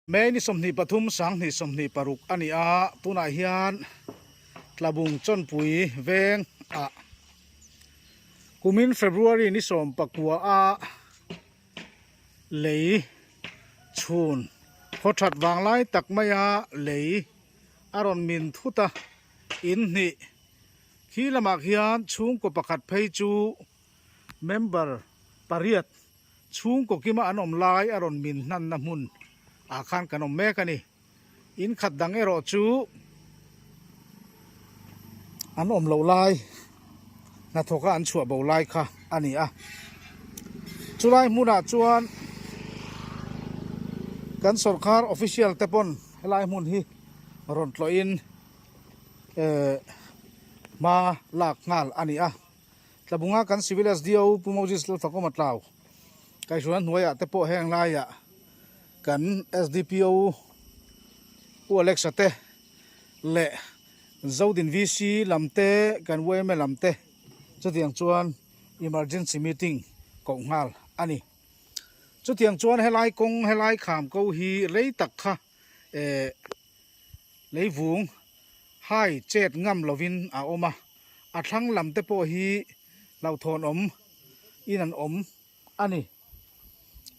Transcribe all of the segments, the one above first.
May ni 23 2026 a ni a, tunah hian Tlabung Chawnpui veng ah kumin February ni 19 a lei chhun khaw that vang lai tak maia lei a rawn min thut a, in hnih khi lamah khian chhungkaw pakhat phei chu member pariat Chhungkaw kima an awm lai a rawn min hnanna hmun ah khan kan awm mek a ni. In khat dang erawh chu an awm loh lai hnathawka an chhuah bo lai kha a ni a. Chulai hmunah chuan kan sawrkar official te pawn helai hmun hi rawn tlawhin eh hma lak nghal a ni a. Tlabunga kan Civil SDO Pu Moses Lalfakawma Tlau kaihhruaina hnuaiah te pawh heng laiah kan SDPO Pu Alexa te leh Zodin VC lam te kan yma lam te chutiang chuan emergency meeting koh nghal a ni. Chutiang chuan helai kawng helai kham ko hi rei tak kha eh leivung hai chet ngam lovin a awm a. A thlang lam te pawh hi hlauhthawn awm in an awm a ni.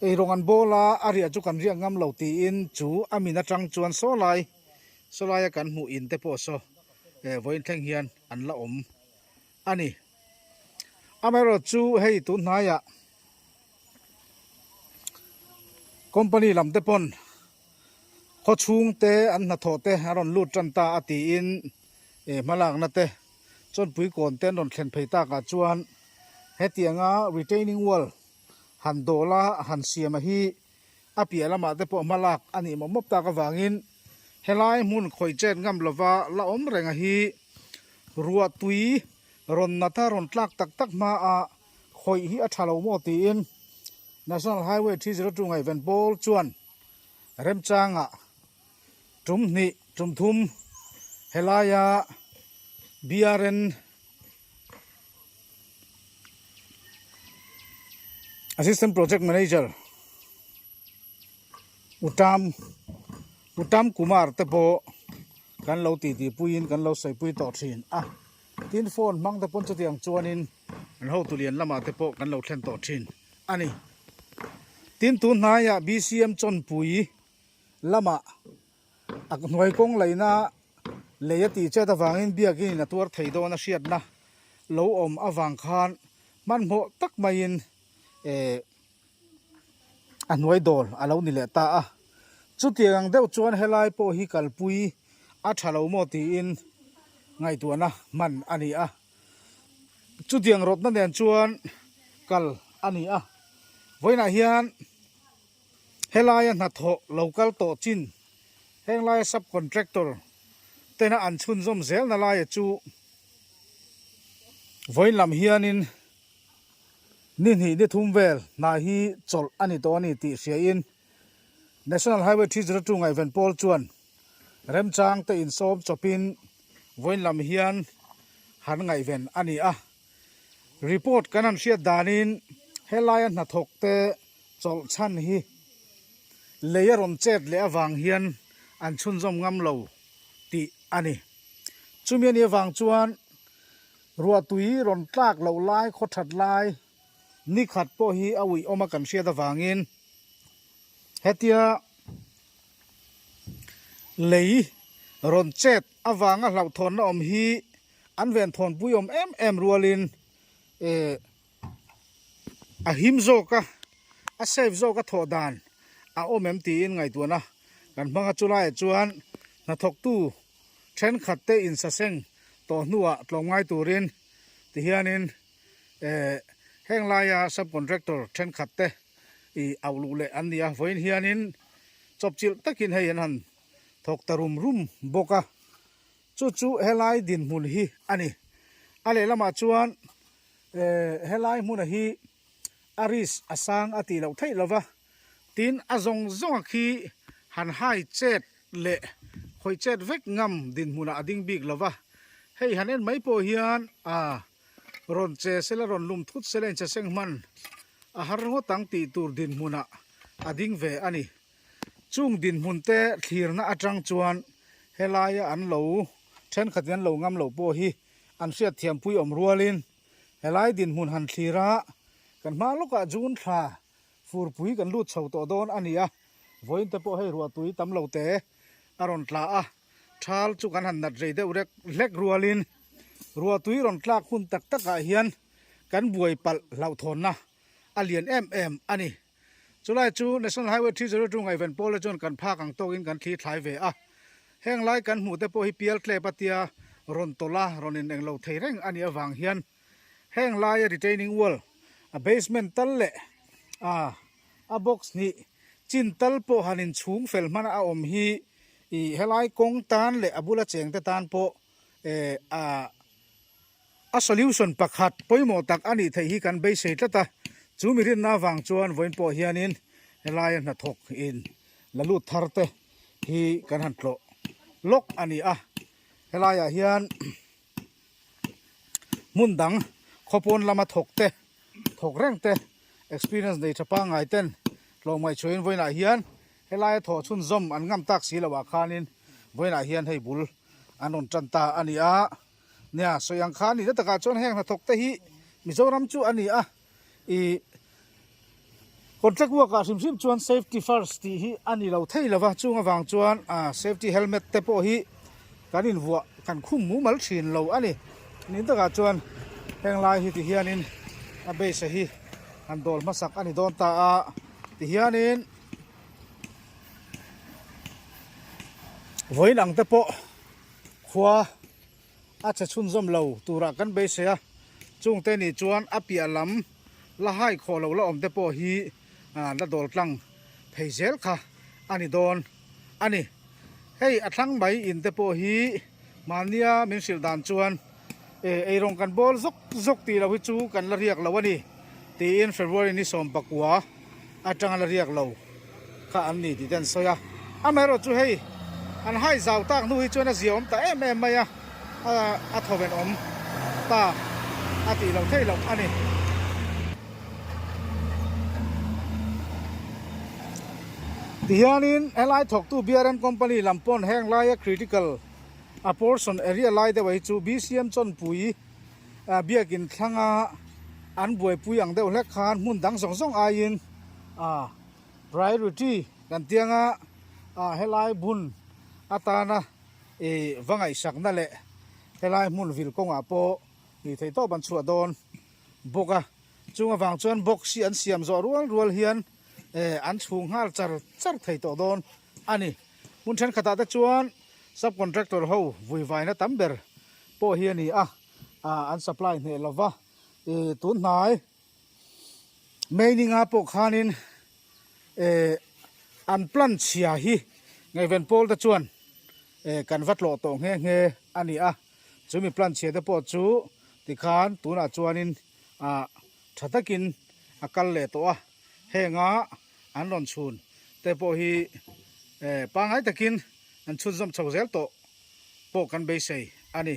Eirawng an bawl a, a riah chu kan riak ngam lo tiin chu a min atang chuan saw lai saw laia kan hmuh in te pawh saw eh vawiin thleng hian an la awm a ni. Amaherawh chu hei tun hnaiah company lam te pawn khaw chhung te an hnathawh te a rawn lut tan ta a tiin eh hmalakna te chawnpui kawn te an rawn thlen phei takah chuan hetianga retaining wall han dawl a han siam a hi a piah lamah te pawh hmalak a nih mawp mawp tak avangin helai hmun khawih chet ngam lova la awm reng a hi ruah tui rawn nat a rawn tlak tak tak hmaah khawih hi a tha lo maw tiin National Highway 302 ngaihven pawl chuan remchangah Tum hnih, tum thum helaia BRN Assistant Project Manager Uttam Uttam Kumar te pawh kan lo titi puiin kan lo sawipui tawh thin a. Tin phone hmang te pawn chutiang chuanin an hotu lian lamah te pawh kan lo thlen tawh thin a ni. Tin tun hnaiah BCM Chawnpui lamah a hnuai kawng laihna lei a tih chet avangin biakin in a tuar thei dawn a hriatna lo awm avang khan hmanhmawh tak maiin eh a hnuai dawl a lo ni leh ta a. Chutiang ang deuh chuan helai pawh hi kalpui a tha lo maw tiin ngaihtuahna hman a ni a. Chutiang rawtna nen chuan kal a ni a. Vawiinah hian. Helaia hnathawh lo kal tawh chin heng laia sub contractor tena an chhunzawm zelna laia chu vawiin lam hianin ni hnih ni thum vel hna hi chawlh a ni tawh a ni tih hriain National Highway 302 ngaihven pawl chuan remchang te insawm chawpin vawiin lam hian han ngaihven a ni a. Report kan han hriat danin helaia hnathawk te chawlh chhan hi lei a rawn chet leh avang hian an chhunzawm ngam lo tih a ni. Chumi a nih avang chuan ruahtui rawn tlak loh lai khaw that lai ni khat pawh hi a uih awm a kan hriat avangin hetia lei rawn chet avanga hlauhthawnna awm hi An ven thawnpui awm em em rualin eh a him zawk a, a safe zawk a thawh dan a awm em tiin ngaihtuahna kan hmang a. Chulaiah chuan hnathawktu thenkhat te insaseng tawh hnuah tlawmngai turin tihianin eh heng laia sub contractor thenkhat te ih auh luh leh an ni a. Vawiin hianin chawpchilh takin hei an han thawk ta rum rum bawk a. Chu chu helai dinhmun hi a ni. A lehlamah chuan helai hmuna hi a risk a sang a tih loh theih lova, tin a zawng zawnga khi han hai chet leh khawih chet vek ngam dinhmunah a ding bik lova, hei han en mai pawh hian a rawn che sela rawn lum thut sela inchhe seng hman a har ngawt ang tih tur dinhmunah a ding ve a ni. Chung dinhmun te thlirna atang chuan helaia an lo thenkhatin an lo ngam loh pawh hi an hriatthiampui awm rualin helai dinhmun han thlir a, kan hma lawkah June thla furpui kan lut chho tawh dawn a ni a, vawiin te pawh hei ruahtui tam lo te a rawn tla a, thal chu kan han nat rei deuh rek hlek rualin ruahtui rawn tlak hun tak takah hian kan buai palh hlauhthawnna a lian em em a ni. Chulai chu National Highway 302 ngaihven pawla chuan kan phak ang tawkin kan thli thlai ve a. Heng lai kan hmuh te pawh hi pial tlep a tia rawn tawlh a, rawn in englo thei reng a nih avang hian heng laia retaining wall, a basement tal leh a a box hnih chin tal pawh han inchhung fel hman a awm hi ih helai kawng tan leh a bula cheng te tan pawh eh a A solution pakhat pawimawh tak a nih theih hi kan beisei tlat a, chu mi rinna avang chuan vawiin pawh hianin helaia hnathawk in la lut thar te hi kan han tlawh lawk a ni a, helaiah hian hmun dang khawpawn lama thawk te, thawk reng te, experience nei tha pangngai ten tlawmngaih chhuahin vawiinah hian helaia thawh chhunzawm an ngam tak si loh ah khanin vawiinah hian hei bul an rawn tan ta a ni a. Nia, sawi ang kha a nih na takah chuan heng hnathawk te hi Mizoram chu a ni a, ih contract work ah hrim hrim chuan safety first tih hi a ni lo thei lo va, chung avang chuan ah safety helmet te pawh hi kan invuah kan khum mumal thin lo a ni. Nih takah chuan heng lai hi ti hianin a base a hi han dawl hmasak a ni dawn ta a, ti hianin vawiin ang te pawh Khua a che chhunzawm lo turah kan beisei a, chungte nih chuan a piah lam la hai khawh lo la awm te pawh hi la dawl tlang thei zel kha a ni dawn a ni. Hei a thlang mai in te pawh hi mahnia min hrilh dan chuan eirawng kan bawl zawk zawk tih loh hi chu kan la riak lo a ni tiin February ni 19 atanga la riak lo kha an ni tih te an sawi a. Amaherawh chu hei an hai zau tak hnu hi chuan a zia awm ta em em mai a, a thawven awm ta a tih loh theih loh a ni. Tihianin helai thawktu BRM company lam pawn heng laia critical a portion area lai deuh ah hi chu BCM chawnpui biakin thlanga an buaipui ang deuh hlek khan hmun dang zawng zawng aiin ah priority kan tianga ah helai bun atana ih va ngaihsakna leh helai hmun vil kawngah pawh ih theih tawp an chhuah dawn bawk a chung avang chuan box hi an siam zawh rual rual hian eh an chhung nghal char char thei tawh dawn a ni hmun thenkhatah te chuan sub contractor ho vuivaina tam ber pawh hi a ni a ah an supply hneh lova ih tun hnai Meininga pawh khanin eh an plan chhia hi ngaihven pawl te chuan eh kan va tlawh tawh nghe nghe a ni a chumi plan chhia te pawh chu tikhan tunah chuanin ah tha takin a kal leh tawh a henga an rawn chhun te pawh hi eh pangngai takin an chhunzawm chho zel tawh pawh kan beisei a ni.